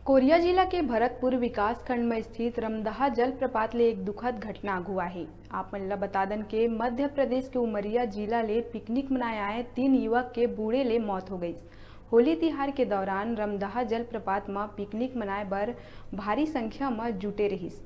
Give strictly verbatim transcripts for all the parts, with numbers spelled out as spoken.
कोरिया जिला के भरतपुर विकासखंड म स्थित रमदहा जलप्रपात ले एक दुखद घटना आगू आए हे। आप मन ल बता दन के मध्य प्रदेश के उमरिया जिला ले पिकनिक मनाए आए तीन युवक के बूड़े ले मौत हो गइस। होली तिहार के दौरान रमदहा जलप्रपात म पिकनिक मनाए बर भारी संख्या म जुटे रहिस।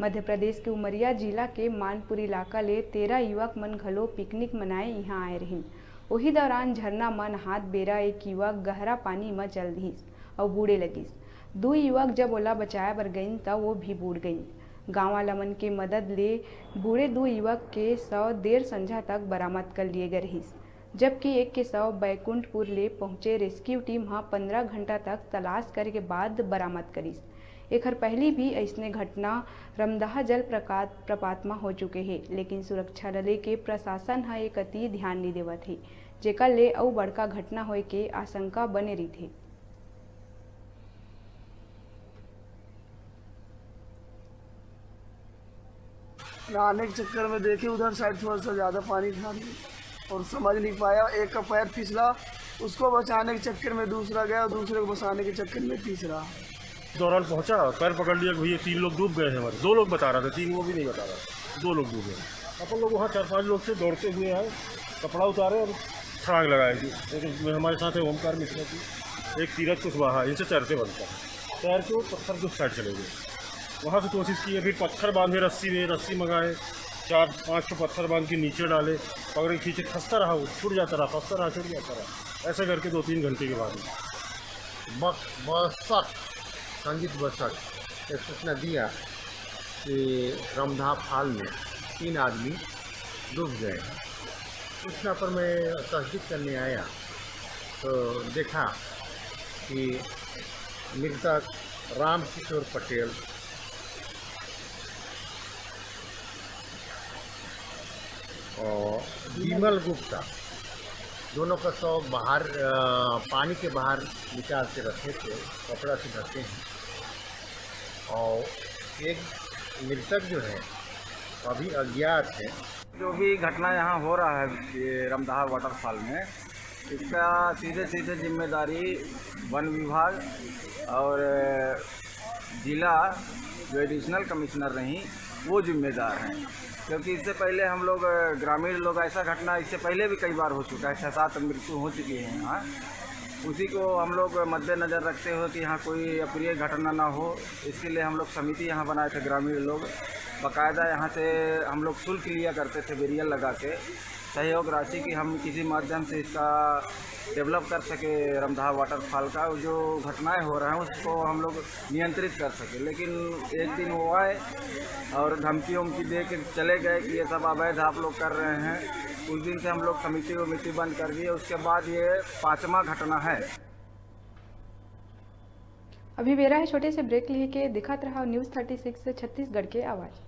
मध्य प्रदेश के उमरिया जिला के मानपुर इलाका ले तेरह युवक मन घलो पिकनिक मनाए इहां आए रहिन। ओही दौरान झरना म नहात बेरा एक युवक गहरा पानी म चल दिस अउ बूड़े लगिस। दू युवक जब ओला बचाए बर गइन, त वो भी बूड़ गइन। गांव वाला मन के मदद ले बूड़े दू युवक के शव देर संझा तक बरामद कर लिए गए रहिस, जबकि एक के शव बैकुंठपुर ले पहुंचे रेस्क्यू टीम ह पंद्रह घंटा तक तलाश करे के बाद बरामद करिस। एखर पहली भी अइसने घटना रमदहा जल प्रकात-, प्रपात म हो चुके हे, लेकिन सुरक्षा ल लेके प्रशासन ह ए कति ध्यान नइ देवत हे, जेकर ले अउ बड़का घटना होए के आशंका बने रहिथे। नहाने के चक्कर में देखे उधर साइड थोड़ा सा ज़्यादा पानी था और समझ नहीं पाया, एक का पैर फिसला, उसको बचाने के चक्कर में दूसरा गया और दूसरे को बचाने के चक्कर में तीसरा। दौरान पहुंचा, पैर पकड़ लिया कि भैया तीन लोग डूब गए हैं हमारे, दो लोग बता रहा था, तीन वो भी नहीं बता रहा, दो लोग डूब गए। अपन लोग वहाँ चार पांच लोग थे, दौड़ते हुए आए, कपड़ा उतारे और छलांग लगाए। एक हमारे साथ है ओमकार मिश्रा जी, एक तीरथ कुशवाहा, इनसे तैरते बनता है। तैर के वो पत्थर के उस साइड चले गए। वहाँ से कोशिश की, फिर पत्थर बांधे रस्सी में, रस्सी मंगाए, चार पांच ठो पत्थर बांध के नीचे डाले, पकड़ के खींचे, खसता रहा, वो छूट जाता रहा, खसता रहा, छूट जाता रहा। ऐसा करके दो तीन घंटे के बाद बस, बसक, संगीत बसक ने सूचना दिया कि रमधा फाल में तीन आदमी डूब गए हैं। सूचना पर मैं तस्दीक करने आया तो देखा कि मृतक राम किशोर पटेल और विमल गुप्ता दोनों का शव बाहर, अ, पानी के बाहर निकाल के रखे थे, कपड़ा से ढके हैं। और एक मृतक जो है, अभी अज्ञात है। जो भी घटना यहाँ हो रहा है, ये रमदहा वाटरफॉल में, इसका सीधे सीधे जिम्मेदारी वन विभाग और जिला जो एडिशनल कमिश्नर रहीं, वो जिम्मेदार हैं, क्योंकि इससे पहले हम लोग, ग्रामीण लोग, ऐसा घटना इससे पहले भी कई बार हो चुका है, छः सात मृत्यु हो चुकी है यहाँ। उसी को हम लोग मद्देनज़र रखते हुए कि यहाँ कोई अप्रिय घटना ना हो, इसके लिए हम लोग समिति यहाँ बनाए थे, ग्रामीण लोग बाकायदा यहाँ से हम लोग शुल्क लिया करते थे, बेरियल लगा के, सहयोग राशि की हम किसी माध्यम से इसका डेवलप कर सके रमदहा वाटरफॉल का। जो घटनाएं हो रहे हैं, उसको हम लोग नियंत्रित कर सके, लेकिन एक दिन वो आए और धमकी उमकी दे के चले गए कि ये सब अवैध आप लोग कर रहे हैं। उस दिन से हम लोग समिति वमिति बंद कर दिए। उसके बाद ये पांचवा घटना है। अभी बेरा है छोटे से ब्रेक लेके, दिखत रहा न्यूज़ थर्टी सिक्स छत्तीसगढ़ के आवाज़।